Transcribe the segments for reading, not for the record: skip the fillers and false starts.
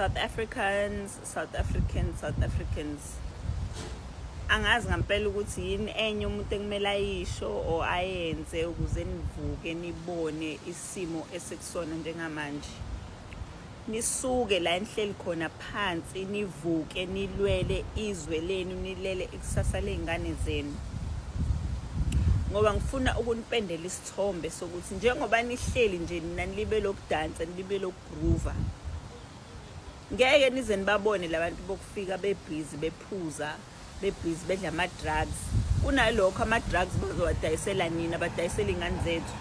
South Africans, South Africans, South Africans. Angazi ngampela ukuthi yini enye umuntu ekumele ayisho or ayenze ukuze nivuke nibone isimo esikusona njengamanje. Nisuke la enihleli khona phansi nivuke nilwele izwe lenu nilele ikusasa ley'ngane zenu. Ngoba ngifuna ukunipendela isithombe sokuthi njengoba nihleli nje nina nilibe lokudansa nilibe lokugroova ngeke nize nibabone labantu bokufika bebhizi bephuza bebhizi bedla ama-drugs. Kunalokho ama-drugs bazowadayisela nina, badayisela iy'ngane zethu.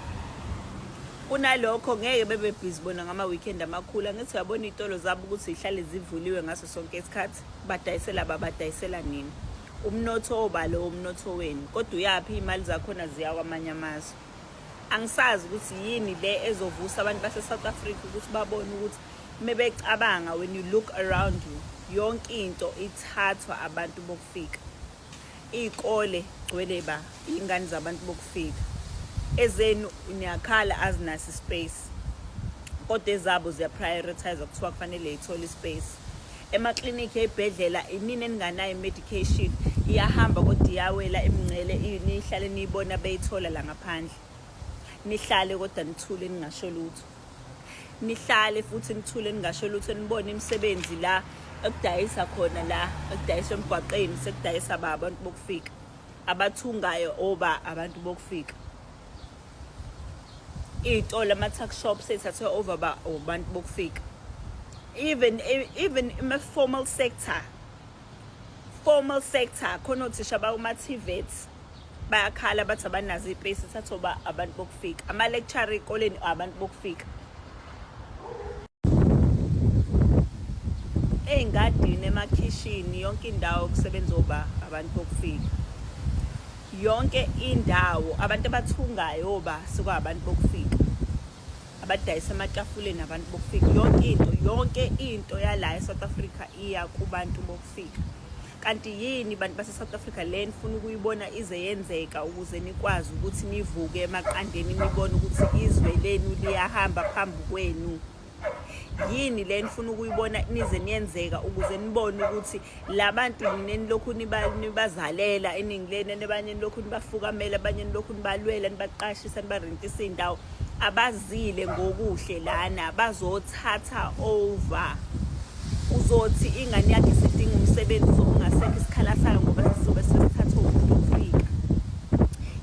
Kunalokho ngeke bebe bhizi bona ngama-weekend amakhulu. Angithi uyabona iy'tolo zabo ukuthi zihlale zivuliwe ngaso sonke isikhathi, badayisela babadayisela nina. Umnotho oba lowo umnotho wenu, kodwa uyaphi iy'mali zakhona ziya kwamanye amazwe. Angisazi ukuthi yini le ezovusa abantu base-South Africa ukuthi babone ukuthi mebecabanga, when you look around you, yonke into ithathwa abantu bokufika. Iy'kole gcwele ba iy'ngane zabantu bokufika, ezenu niyakhala azinaso ispace, kodwa ezabo ziyaprioritize, kuthiwa kufanele y'thole ispace. Emaklinikhi, ey'bhedlela, inini eninganayo i-medication, iyahamba kodwa iyawela imingcele, nihlale niyibona beyithola la ngaphandle, nihlale kodwa nithule ningasho lutho, nihlale futhi nithule ningasho lutho, nibone imisebenzi la ekudayisa khona, la ekudayiswa emgwaqeni sekudayisa ba abantu bokufika, abathungayo oba abantu bokufika, iy'tolo ama-tuck shop seyithathwe over ba abantu bokufika. Even ima-formal sector, formal sector khona othisha bakuma-TVET bayakhala bathi abanazo iy'pesi, thathwa ba abantu bokufika, ama-lecturer ey'koleni abantu bokufika, ey'ngadini, emakhishini, yonke indawo kusebenza oba abantu bokufika, yonke indawo abantu abathungayo oba sekwabantu bokufika, abadayisa ematafuleni abantu bokufika, yonke into, yonke into yala eSouth Africa iya kubantu bokufika. Kanti yini bantu base-South Africa le nifuna ukuyibona ize yenzeka ukuze nikwazi ukuthi nivuke emaqandeni nibone ukuthi izwe lenu liyahamba phambi kwenu? Yini le nifuna ukuyibona nize niyenzeka ukuze nibone ukuthi labantu nina enilokhu nibazalela iningi lenu, abanye nilokhu nibafukamela, abanye nilokhu nibalwela, nibaqashisa, nibarentisa iy'ndawo, abazile ngokuhle lana, bazothatha over. Uzothi ingane yakhe isidinga umsebenzi, uzobe ungasekho isikhala sayo ngoba sesizobe sesithathwe umuntu okufika.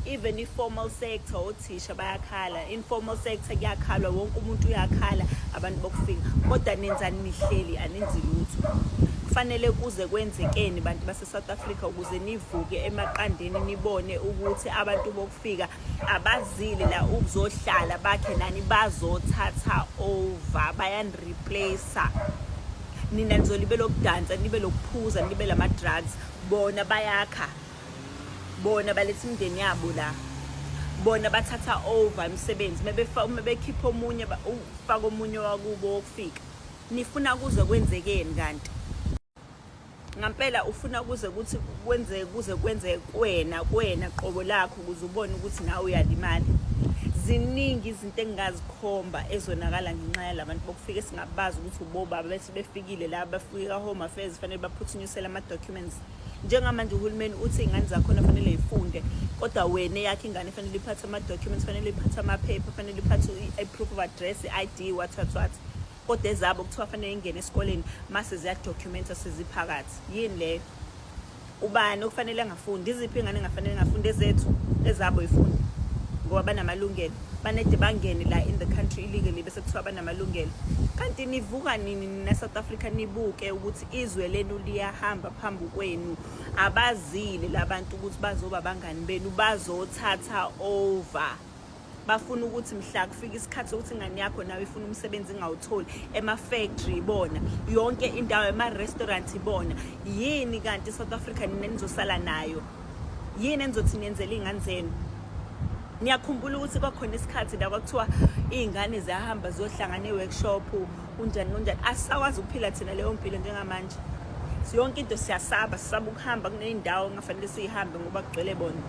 Even i-formal sector, othisha bayakhala, informal sector kuyakhalwa, wonke umuntu uyakhala, abantu bokufika. Kodwa nenzani? Nihleli anenzi lutho. Kufanele kuze kwenzekeni bantu base-South Africa ukuze nivuke emaqandeni nibone ukuthi abantu bokufika abazile la ukuzohlala bakhe nani, bazothatha over, bayanireplace. Nina nizolibe lokudansa, nibe lokuphuza, nibe lama-drugs, bona bayakha, bona baletha imindeni yabo la, bona bathatha over imisebenzi, mebekhipha omunye ufaka omunye wakubo wokufika. Nifuna kuze kwenzekeni kanti ngampela? Ufuna kuze kuthi kwenzeke, kuze kwenzeke kuwena, kuwena qobo lakho, ukuze ubone ukuthi nawe uyalimala? Ziningi izinto engingazikhomba ezonakala ngenxa yalabantu bokufika esingabazi ukuthi ubobaba, bethi befikile la, bafike ka-Home Affairs, fanele baphuthunyisele ama-documents. Njengamanje uhulumeni uthi iy'ngane zakhona fanele yifunde, kodwa wena eyakho ingane fanele iphathe ama-documents, fanele iphathe amaphepha, fanele iphathe i-proof of address, i-ID, what what what, kodwa ezabo kuthiwa fanele ingene esikoleni mase ziyadocumenta seziphakathi. Yini leyo? Ubani okufanele angafundi? Iziphi ingane engafanele engafundi? Ezethu, ezabo ifunde ngoba banamalungelo, banede bangene la in the country illegally, bese kuthiwa banamalungelo. Kanti nivuka nini nina South Africa nibuke ukuthi izwe lenu liyahamba phambi kwenu? Abazile labantu ukuthi bazoba abangani benu, bazothatha over. Bafuna ukuthi mhla kufika isikhathi sokuthi ingane yakho nawe ifuna umsebenzi ingawutholi, ema-factory ibona, yonke indawo, ema-restaurant ibona. Yini kanti South Africa nina nizosala nayo? Yini enizothi niyenzela iy'ngane zenu? Niyakhumbula ukuthi kwakhona isikhathi la kwakuthiwa iy'ngane ziyahamba ziyohlangana e-workshop, kunjani kunjani? Asisakwazi ukuphila thina leyo mpilo njengamanje. Yonke into siyasaba, sisaba ukuhamba kuney'ndawo ongafanele siyihambe ngoba kugcwele bona.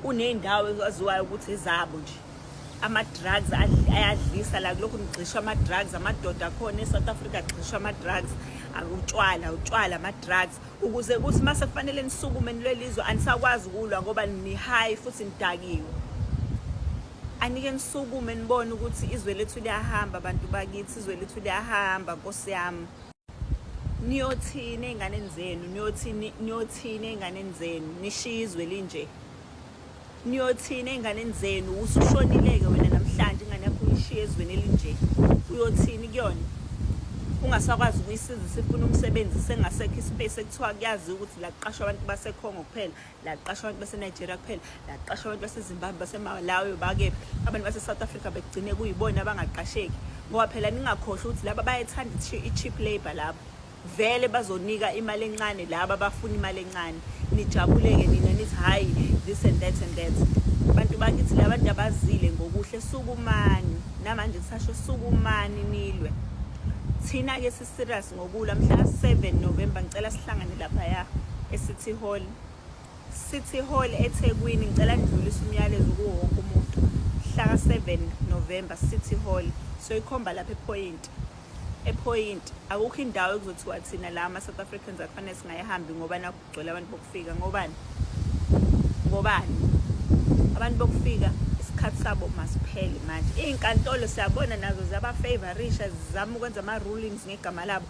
Kuney'ndawo ezaziwayo ukuthi ezabo nje. Ama-drugs ayadlisa la, kulokhu nigxishwa ama-drugs. Amadoda akhona e-South Africa agxishwa ama-drugs, utshwala, utshwala, ama-drugs, ukuze kuthi uma sekufanele nisukume nilwelizwe anisakwazi ukulwa ngoba ni-high futhi nidakiwe. Anike nisukume nibone ukuthi izwe lethu liyahamba, bantu bakithi, izwe lethu liyahamba. Nkosi yami, niyothini ey'nganeni zenu? Niyothini, niyothini ey'nganeni zenu nishiye izwe linje? Niyothini ey'nganeni zenu? Usushonile-ke wena namhlanje, ingane yakho uyishiye ezweni elinje, uyothini kuyona? Ungasakwazi ukuyisiza, sifuna umsebenzi, sengasekho ispace, ekuthiwa kuyaziwa ukuthi la kuqashwa abantu baseCongo kuphela, la kuqashwa abantu baseNigeria kuphela, la kuqashwa abantu baseZimbabwe, baseMalawi, bakephi. Abantu base-South Africa bekugcine kuyibona abangaqasheki, ngoba phela ningakhohlwa ukuthi laba bayethanda i-cheap labour. Labo vele bazonika imali encane, laba bafuna imali encane. Nijabuleke nina nithi hhayi, this and that and that. Bantu bakithi, labantu abazile ngokuhle. Sukumani namanje, kusasho, sukumani nilwe. Thina-ke si-serious ngokulwa. Mhla 7 November ngicela sihlangane laphaya e-City Hall, City Hall eThekwini. Ngicela nidlulise umyalezo kuwo wonke umuntu. Mhla ka-7 November, City Hall, soyikhomba lapha ePoint, ePoint. Akukho indawo ekuzothiwa thina la ama-South Africans akufanele singayihambi ngoba nakho kugcwele abantu bokufika. Ngobani? Ngobani abantu bokufika? Isikhathi sabo masiphele manje. Iy'nkantolo siyabona nazo ziyaba-favourisha, zizama ukwenza ama-rulings ngegama labo.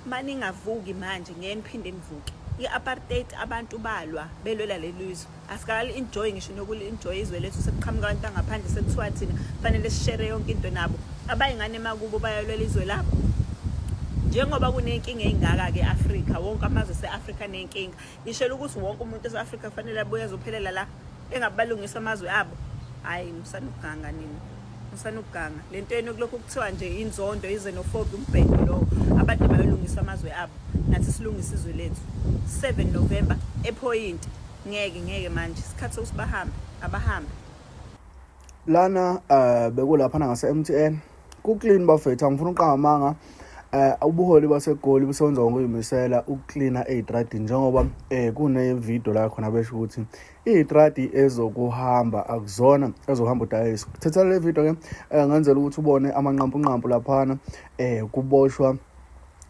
Maningavuki manje, ngeke niphinde nivuke. I-apartheid abantu balwa belwela leli zwe, asikali-enjoy ngisho nokuli-enjoy izwe lethu, sekuqhamuka abantu bangaphandle, sekuthiwa thina kufanele sishere yonke into nabo. Abayingane emakubo bayalwela izwe labo. Njengoba kuney'nkinga ey'ngaka-ke e-Afrika, wonke amazwe ase-Afrika aney'nkinga, ngishela ukuthi wonke umuntu ese-Afrika kufanele abuye azophelela la engabe balungisa amazwe abo. Hhayi, musanukuganga nina, musanukuganga. Le nto yenu kulokhu kuthiwa nje inzondo, i-xenophobia, umbhedo lowo. Abantu bayolungisa amazwe abo, nathi silungise izwe lethu. 7 November ePoint. Ngeke, ngeke manje, isikhathi sokuthi bahambe, abahambe. Lana bekulaphana ngase MTN, ku-clean bafethu, angifuna uqamba amanga. Ubuholi baseGoli busebenza ngokuyimisela ukuklina ey'tradini, njengoba kune video la khona besho ukuthi iy'tradi ezokuhamba akuzona ezokuhamba udayisa. Thethela le video ke ngenzela ukuthi ubone amanqampunqampu laphana, kuboshwa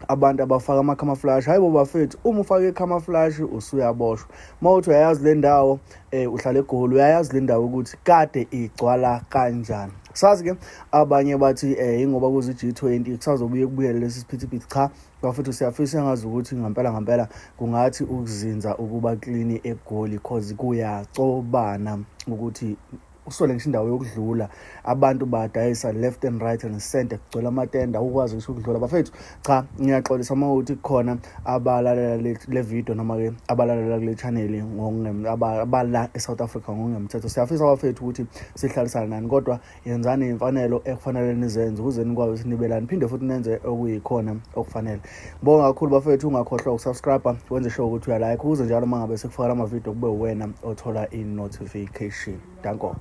abantu abafaka ama-camouflage. Hayi bo bafethu, uma ufake i-camouflage usuyaboshwa. Uma uthi uyayazi le ndawo, uhlala eGoli, uyayazi le ndawo ukuthi kade igcwala kanjani. Sazi-ke abanye bathi ingoba kuze i-G20 kusazobuye kubuyele lesi siphithiphithi. Cha bafethu, siyafisa engazi ukuthi ngempela ngempela kungathi ukuzinza ukuba clean eGoli, cause kuyacobana ukuthi usole ngisho indawo yokudlula. Abantu badayisa left and right and center, kugcwele amatende, awukwazi ngisho ukudlula bafethu. Cha, ngiyaxolisa uma ukuthi kukhona abalalela le video noma-ke abalalela kule channel abala e-South Africa ngokungemthetho. Siyafisa bafethu ukuthi sihlalisane nani, kodwa yenzani iy'mfanelo ekufanele nizenze ukuze nikwazi ukuthi nibelane, niphinde futhi nenze okuyikhona okufanele. Ngibonga kakhulu bafethu. Ungakhohlwa ukusubscribe, wenze sure ukuthi uyalike, ukuze njalo uma ngabe sekufakela amavidiyo kube uwena othola i-notification. Danko.